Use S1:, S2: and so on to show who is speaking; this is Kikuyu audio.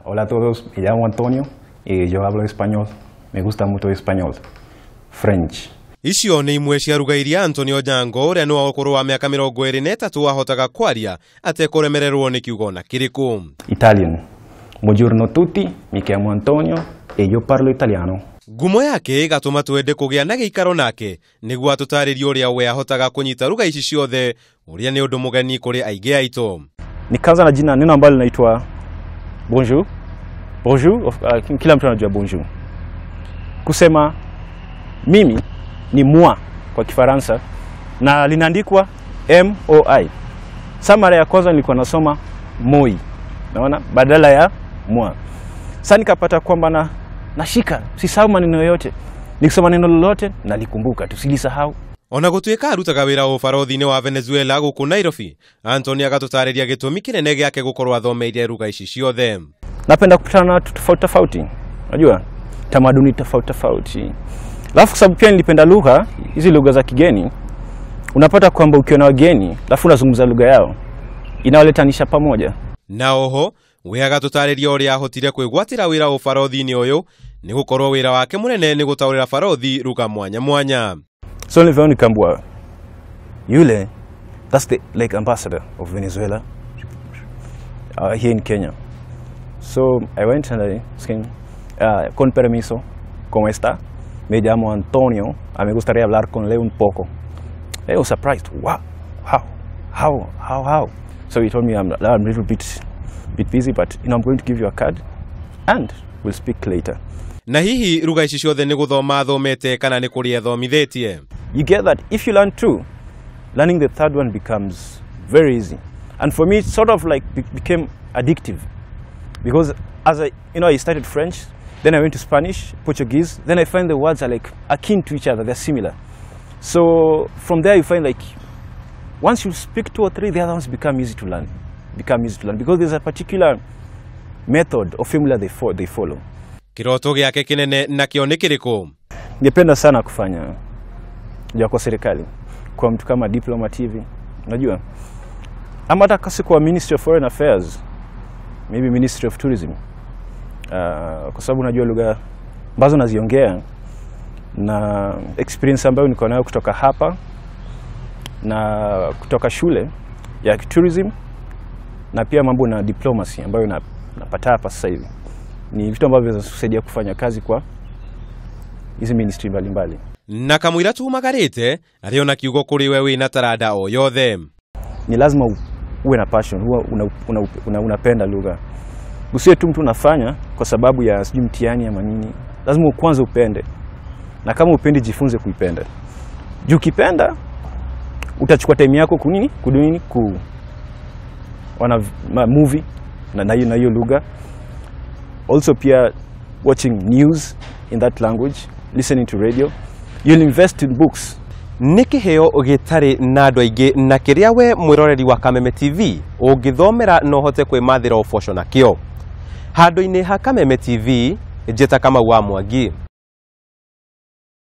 S1: Hola a todos, me llamo Antonio y yo hablo español. Me gusta mucho español. French.
S2: Icio nĩ imwe cia ruga iria Antonio Nyango ũrĩa nĩ wa ũkũrũ wa mĩaka 23 ahotaga kwaria atekũremererwo nĩ kiugo na kĩrĩkũ.
S1: Italian. Buongiorno tutti, mi chiamo Antonio e io parlo italiano.
S2: Ngumo yake ĩgatũma twende kũgĩa na gĩikaro nake nĩguo atũtarĩrie ũrĩa we ahotaga kũnyita ruga ici ciothe, ũrĩa nĩ ũndũ mũgeni kũrĩ aingĩ aitũ.
S1: Nikaanza na jina neno ambalo linaitwa bonjour. Bonjour, kila mtu anajua bonjour. Kusema mimi ni moi kwa Kifaransa na linaandikwa M O I. Sasa mara ya kwanza nilikuwa nasoma moi, naona badala ya moi. Sasa nikapata kwamba nashika, sisahau maneno yote. Nikisoma neno lolote nalikumbuka, tusilisahau.
S2: Ona gũtuĩka arutaga wĩra ũbarũthi-inĩ wa Venezuela gũkũ Nairobi, Antonio agatũtarĩria gĩtũmi kĩnene gĩake gũkorwo athomeire ruga ici ciothe.
S1: Napenda kukutana na watu tofauti tofauti, unajua tamaduni tofauti tofauti. Alafu kwa sababu pia nilipenda lugha, hizi lugha za kigeni, unapata kwamba ukiona wageni, alafu unazungumza lugha yao, inawaletanisha pamoja.
S2: Na oho, we agatũtarĩria ũrĩa ahotire kwĩgwatĩra wĩra ũbarũthi-inĩ ũyũ, nĩ gũkorwo wĩra wake mũnene nĩ gũtaũrĩra barothi lugha mwanya mwanya.
S1: So nilivyoona nikaambiwa yule, that's the ambassador of Venezuela here in Kenya. So I went and I said, con permiso, ¿cómo está? Me llamo Antonio, me gustaría hablar con Leo un poco. I was surprised. Wow, how? So he told me I'm a little bit busy, but I'm going to give you a card and we'll speak later.
S2: Na hihi ruga ici ciothe nĩ gũthoma athomete kana nĩ kũrĩa athomithĩtie?
S1: You get that if you learn two, learning the third one becomes very easy. And for me, it sort of like became addictive, because as I, you know, I started French, then I went to Spanish, Portuguese, then I find the words are akin to each other, they're similar. So from there you find once you speak two or three, the other ones become easy to learn, because there's a particular method or formula they follow.
S2: Kiroto gĩake kĩnene nakĩo nĩ kĩrĩkũ?
S1: Ningependa sana kufanya ya kwa serikali, kwa mtu kama diplomat hivi, unajua, ama hata kasi kwa Ministry of Foreign Affairs, maybe Ministry of Tourism, kwa sababu unajua lugha ambazo naziongea na experience ambayo niko nayo kutoka hapa na kutoka shule ya tourism na pia mambo na diplomacy ambayo napata hapa sasa hivi ni vitu ambavyo vinasaidia kufanya kazi kwa hizi ministry mbalimbali.
S2: Na kamwira tumagarite ariona kiugo kuri we wina taranda o yothe.
S1: Ni lazima uwe na passion, huwa unapenda lugha. Usiwe tu mtu unafanya kwa sababu ya sijui mtihani ama nini. Lazima kwanza upende. Na kama upendi, jifunze kuipenda. Juu ukipenda utachukua time yako kunini, kudunini, ku wana movie na hiyo lugha. Also pia watching news in that language, listening to radio, you'll invest in books.
S2: Nĩ kĩheo gĩtarĩ na andũ aingĩ na kĩrĩa we mwĩroreri wa Kameme TV ũngĩthomera no ũhote kwĩmathĩra ũboco nakĩo. Handũ-inĩ ha Kameme TV, njĩta Kamau wa Mwangi.